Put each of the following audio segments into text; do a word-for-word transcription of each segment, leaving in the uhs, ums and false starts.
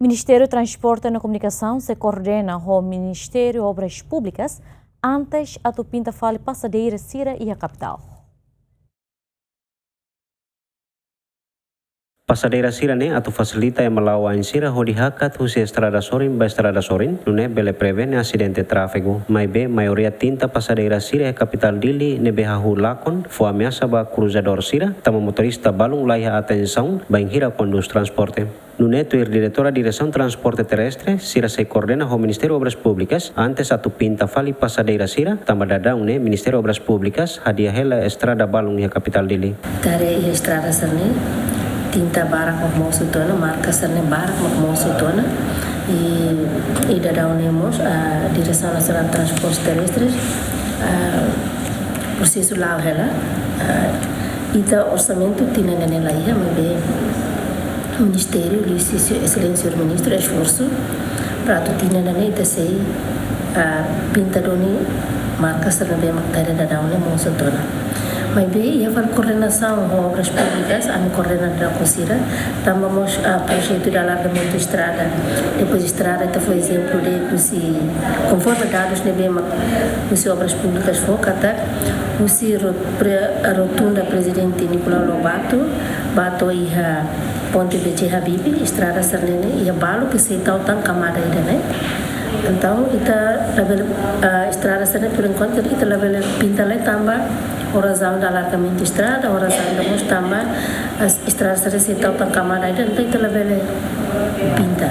Ministériu Transporte no Komunikasaun sei koordena ho Ministériu Obras Públikas antes atu pinta fali pasadeira sira iha kapitál. Pasadeira sira ne'e atu fasilita ema la'o ain sira hodi hakat husi estrada sorin ba estrada sorin, nune'e bele prevene asidente tráfegu. Maibé maioria tinta pasadeira sira iha kapitál Dili ne'ebé hahú lakon fó ameasa ba kruzadór sira, tanba motorista balun la iha atensaun bainhira kondús transporte. Nune'e tuir Diretora Diresaun Transporte Terrestre, sira sei koordena ho Ministériu Obras Públikas antes atu pinta fali pasadeira sira, tanba daudaun ne'e Ministériu Obras Públikas hadi'a hela estrada balun iha kapitál Dili. Ita haree iha estrada sira-ne'e, tinta barak mak mosu tiha ona, marka sira-ne'e barak mak mosu tiha ona. I, i daudaun ne'e mós, ah, Diresaun Nasionál Transporte Terrestre, ah, prosesu la'o hela, ah, ita orsamentu tinan ida-ne'e la iha, maibé Ministériu, liuhusi Exelénsia Ministru, esforsu para atu tinan ida-ne'e ita sei, ah, pinta duni marka sira ne'ebé mak ita haree daudaun ne'e mosu tiha ona. Maibé iha fali koordenasaun ho Obras Públikas, ami koordena daudaun ho sira, tanba mós, ah, projetu de alargamentu estrada. Depois estrada, ita fó ezemplu de'it husi, konforme dadus ne'ebé mak husi Obras Públikas fó katak husi ro-, pre-, rotunda Prezidente Nicolau Lobato, ba to'o iha ponte B J Habibie, estrada sira-ne'e iha balu ke sei tau tan kamada ida-ne'e. Entaun, ita labele, ah, estrada sira-ne'e, por enkuantu, ita labele pinta lai tanba ho razaun de alargamentu estrada, ho razaun de mós tanba, ah, estrada sira-ne'e sei tau tan kamada ida, entaun ita labele pinta.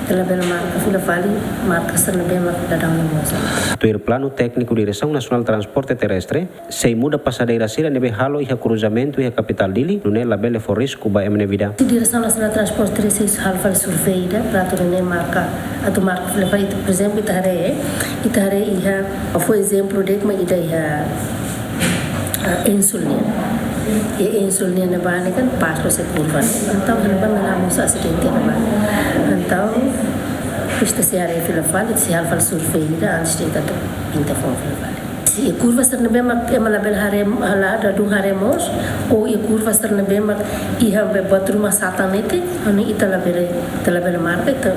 Ita labele marka fila fali marka sira ne'ebé mak daudaun ne'e mosu. Tuir planu tékniku Diresaun Nasionál Transporte Terrestre, sei muda pasadeira sira ne'ebé halo iha kruzamentu iha kapitál Dili, nune'e labele fó risku ba ema nia vida. Diresaun Nasionál Transporte Terrestre sei halo fali survei ida para atu nune'e marka, atu marka fila fali, por ezemplu, ita haree, ita haree iha, fó ezemplu de'it mak ida iha, ah, Ensul nian. Iha Ensul nian ne'ebá ne'e kan pas loos iha kurva. Entaun, ne'ebá ne'e la mosu asidente ne'ebá. Entaun, ita sei haree fila fali, ita sei halo fali survei ida antes de ita atu pinta foun fila fali. Se iha kurva sira ne'ebé mak ema labele haree, la, ladún haree moos, ou iha kurva sira ne'ebé mak iha be buat ruma satan netik, ha'u hanoin ita labele, ita labele marka, ita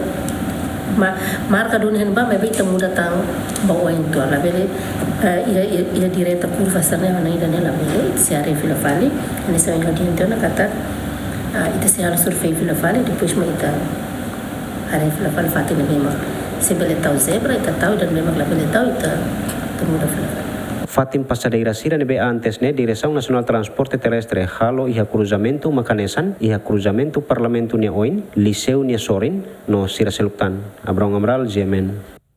ma-, marka duni iha ne'ebá, maibé ita muda tan ba oin tua, labele, eh, iha, iha, iha direta kurva sira-ne'e, ha'u hanoin ida-ne'e labele, ita sei haree fila fali, hanesan ohin ha'u dehan tiha ona katak, ah, ita sei halo survei fila fali, depois mak ita haree fila fali fatin ne'ebé mak, se bele tau zebra, ita tau, ida ne'ebé mak labele tau, ita, ita muda fila fali. Fatin pasadeira sira ne'ebé antes ne'e Diresaun Nasionál Transporte Terrestre halo iha kruzamentu mak hanesan, iha kruzamentu Parlamentu nia oin, Liseu nia sorin, no sira seluk tan. Abrão Amaral, G M N.